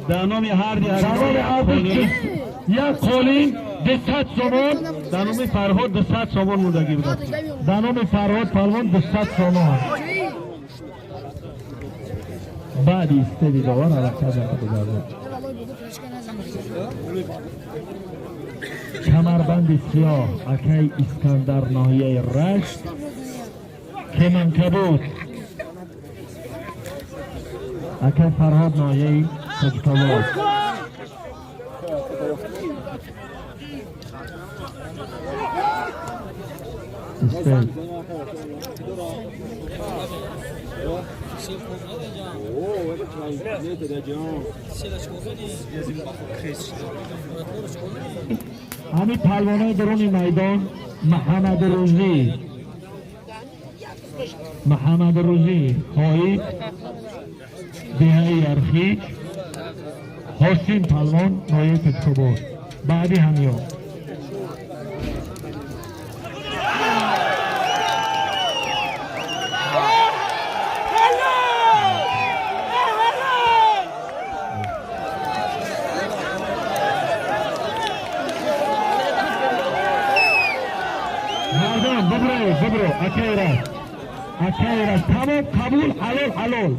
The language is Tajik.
Дар номи ҳарди Дар номи ҳарди як қолин 200 сомон. Дар номи Фарҳод 200 сомон мондагӣ будад. Дар номи Фарҳод палвон 200 сомон. Баъди истеди довар ҳаракат накарда. Камарбанди сиёҳ акай Искандар, ноҳияи Рашт, Кеманкабуд акай Фарҳод, ноҳияи Тоҷикобод. Истед. Ҳамин палвонои дуруни майдон: Маҳамадрӯзӣ, Маҳамадрӯзӣ Хоиб, деҳаи Ярхиҷ, Ҳосим палвон, ноҳияи Тоҷикобод. Баъди ҳамиё мардон бибро, бибро, акайра, акайра, тамом, қабул, ҳалол, ҳалол.